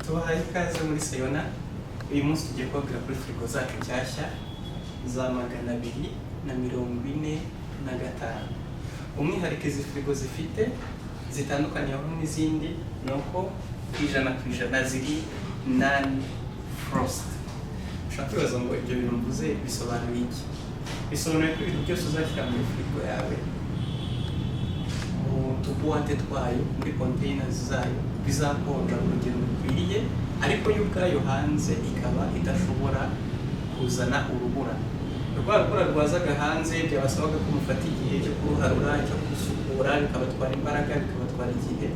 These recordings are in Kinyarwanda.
Tubahaye ikaze muri Sayona. Uyu munsi tugiye kubabwira kuri firigo zacu nshyashya za 245. Umwihariko izi firigo zifite zitandukaniyeho n'izindi ni uko 100% ziri non frost. Ushobora kwibaza ngo ibyo bintu mvuze bisobanuye iki? Bisobanuye ko ibintu byose uzashyira muri firigo yawe, mu tubuwate twayo, muri containers zayo, bizakonja urugero rukwiriye, ariko yo ubwayo hanze ikaba idashobora kuzana urubura. Rwa rubura rwazaga hanze byabasabaga ko mufata igihe cyo kuruharura, cyo gusukura, bikabatwara imbaraga, bikabatwara igihe.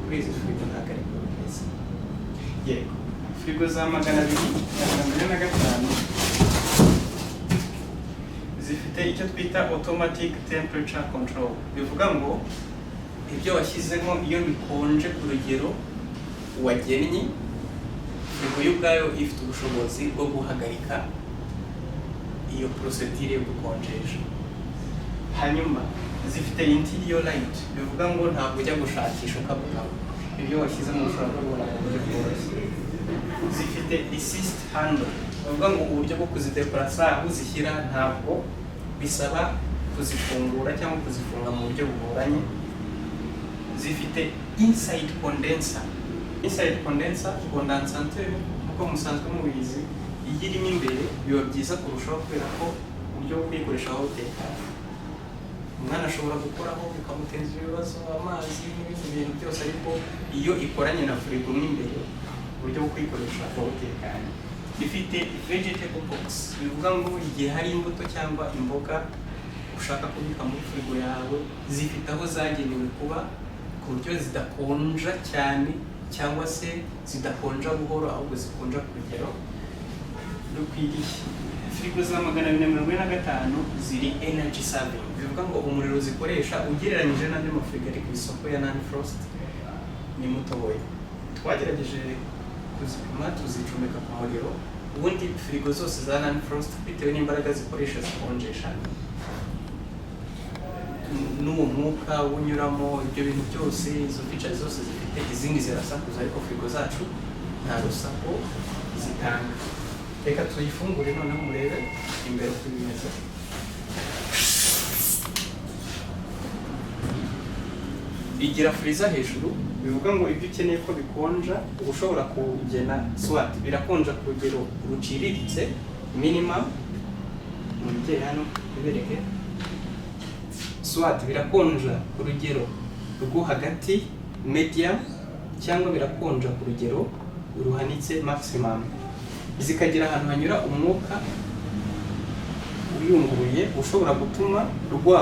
Kuri izi firigo ntabwo ariko bimeze. Yego, firigo za 245 zifite icyo twita automatic temperature control. Bivuga ngo ibyo washyizemo iyo bikonje ku rugero wagennye, firigo yo ubwayo ifite ubushobozi bwo guhagarika iyo procedure yo gukonjesha. Hanyuma zifite interior light, bivuga ngo ntabwo ujya gushakisha ukabura ibyo washyizemo, ushobora kubibona mu buryo bworoshye. Zifite assist handle, bivuga ngo uburyo bwo kuzideplasa aho uzishyira ntabwo bisaba kuzifungura cyangwa kuzifunga mu buryo bugoranye. Zifite inside condenser. Inside condenser, condensateur, nk'uko musanzwe mubizi, iyo irimo imbere biba byiza kurushaho, kubera ko uburyo bwo kuyikoresha aho butekanye. Umwana ashobora gukoraho bikamuteza ibibazo, amazi n'ibindi bintu byose, ariko iyo ikoranye na firigo mo imbere, uburyo bwo kuyikoresha buba butekanye. Ifite vegetable box, bivuga ngo igihe hari imbuto cyangwa imboga ushaka kubika muri firigo yawe, zifite aho zagenewe kuba, ku buryo zidakonja cyane cyangwa se zidakonja buhoro, ahubwo zikonja ku rugero rukwiriye. Firigo za 245 ziri energy saving, bivuga ngo umuriro zikoresha ugereranyije n'andi mafirigo ari ku isoko ya non frost ni mutoya. Twagerageje kuzipima, tuzicomeka ku muriro. Ubundi firigo zose za non frost, bitewe n'imbaraga zikoresha zikonjesha n'uwo mwuka unyuramo, ibyo bintu byose, izo features zose zifite, izindi zirasakuza, ariko firigo zacu nta rusaku zitanga. Reka tuyifungure noneho murebe imbere uko bimeze. Igira freezer hejuru, bivuga ngo ibyo ukeneye ko bikonja uba ushobora kugena, soit birakonja ku rugero ruciriritse, minimum, mubyeyi hano bibereke, soit birakonja ku rugero rwo hagati, medium, cyangwa birakonja ku rugero ruhanitse, maximum. Zikagira ahantu hanyura umwuka uyunguruye ushobora gutuma rwa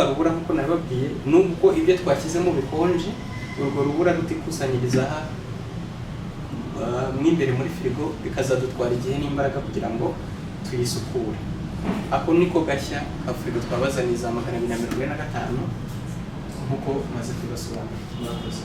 rubura, nk'uko nabibabwiye, nubwo ibyo twashyizemo bikonje, urwo rubura rutikusanyiriza aha mo imbere muri firigo, bikazadutwara igihe n'imbaraga kugira ngo tuyisukure. Ako niko gashya ka firigo twabazaniye za 245, nk'uko maze kubibasobanurira. Murakoze.